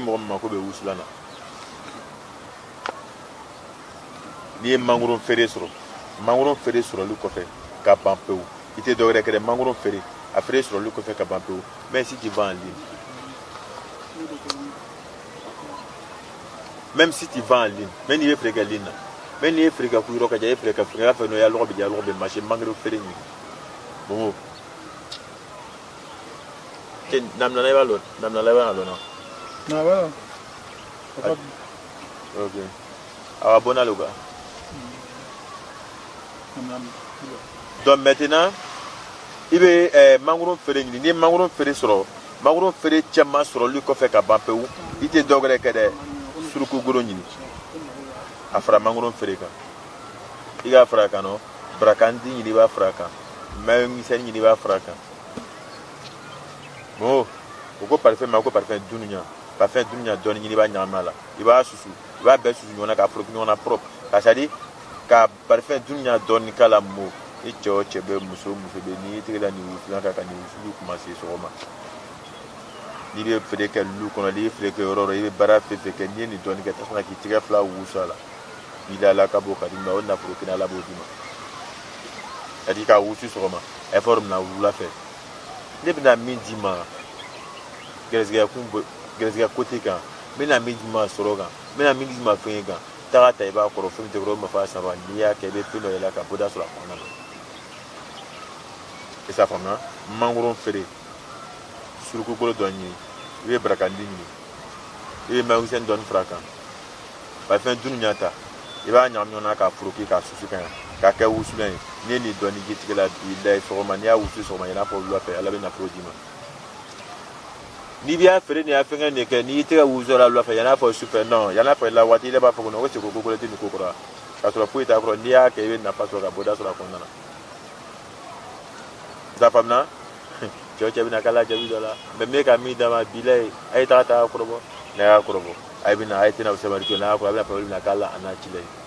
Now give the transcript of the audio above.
Mɔgɔ min mako bɛ wusulan na, n'i ye mangoro feere sɔrɔ, mangoro feere sɔrɔli kɔfɛ ka ban pewu, i tɛ dɔwɛrɛ kɛ dɛ, mangoro feere, a feere sɔrɔli kɔfɛ ka ban pewu, même si tu vends en ligne, même si tu vends en ligne, même n'i bɛ feere kɛ ligne na, même n'i ye feere kɛ yɔrɔ ka jan, i ye feere kɛ feere kɛ fɛn dɔ, ya lɔgɔ bɛ ja, lɔgɔ bɛ marché, mangoro feere ɲini. Bon, cɛ namina i b'a lɔn, namina i b'a lɔn na. Na voilà. Ok. Awa bona le quoi. Donc maintenant, i bɛ mangoro feere ɲini. N'i ye mangoro feere sɔrɔ, mangoro feere caman sɔrɔli kɔfɛ ka ban pewu, i tɛ dɔ wɛrɛ kɛ dɛ, suruku goro ɲini. A fara mangoro feere kan. I k'a fara kan nɔ, barakandi ɲini i b'a fara kan, mayo misɛnnin ɲini i b'a fara kan. Bon, o ko parfum ma ko parfum dunuya, parfum dunuya dɔɔni ɲini i b'a ɲagami a la, i b'a susu, i b'a bɛɛ susu ɲɔgɔn na k'a foroki ɲɔgɔn na propre, ka c'est à dire ka parfum dunuya dɔɔni k'a la. Mo ni cɛ o cɛ bɛ, muso o muso bɛ, n'i y'i tɛgɛ da nin wusulan kan ka nin wusuli commencer sɔgɔma, n'i bɛ feere kɛ lu kɔnɔ, n'i bɛ feere kɛ yɔrɔ o yɔrɔ, i bɛ baara fɛn fɛn kɛ, n'i ye nin dɔɔni kɛ tasuma k'i tɛgɛ fila wusu a la, n'i la Ala ka bɔ ka d'i ma, o nafolo kelen Ala b'o d'i ma. C'est à dire k'a wusu sɔgɔma, effort min na wula fɛ, ne bɛna min d'i ma gɛrɛsɛgɛ kun bɔ gɛrɛsɛgɛ côté kan, n bɛna min d'i ma sɔrɔ kan, n bɛna min d'i ma fɛn kan, taga ta i b'a kɔrɔ, fɛn min tɛ kɔrɔ, o ma saba, n'i y'a kɛ i bɛ fɛn dɔ yɛlɛ ka bɔda sɔrɔ a kɔnɔna na. I s'a faamuya? Mangoro feere, surukukolo dɔ ɲini, i bɛ barakandi ɲini, i bɛ magomisɛnnin dɔɔni fara a kan, parfum dunu ɲa ta, i b'a ɲagami ɲɔgɔn na k'a foroki k'a susu ka ɲa k'a kɛ wusulan ye. N'i ye nin dɔɔni k'i tigɛ la bilayi sɔgɔma, n'i y'a wusu sɔgɔma, i n'a fɔ wula fɛ, Ala bɛ nafolo d'i ma. N'i b'a feere nin y'a fɛnkɛ nin kɛ, n'i y'i tɛgɛ wusu la wula fɛ, yan'a fɔ sufɛ, non, yan'a fɔ la waati, i yɛrɛ b'a fɔ ko non, ko cɛ ko ko tɛ nin ko kɔrɔ, k'a sɔrɔ foyi t'a kɔrɔ. N'i y'a kɛ i bɛ nafa sɔrɔ ka bɔda sɔrɔ a kɔnɔna na. I t'a faamuya? Cɛ o cɛ bɛna k'a la jaabi dɔ la, mɛ min ka min d'a ma bilayi, a ye taga ta kɔrɔbɔ, n'a y'a kɔrɔbɔ, a ye bɛna, a ye tɛna o sabali to n'a y'a kɔrɔ, a bɛna fɔ bɛna k'a la a n'a ci la ye.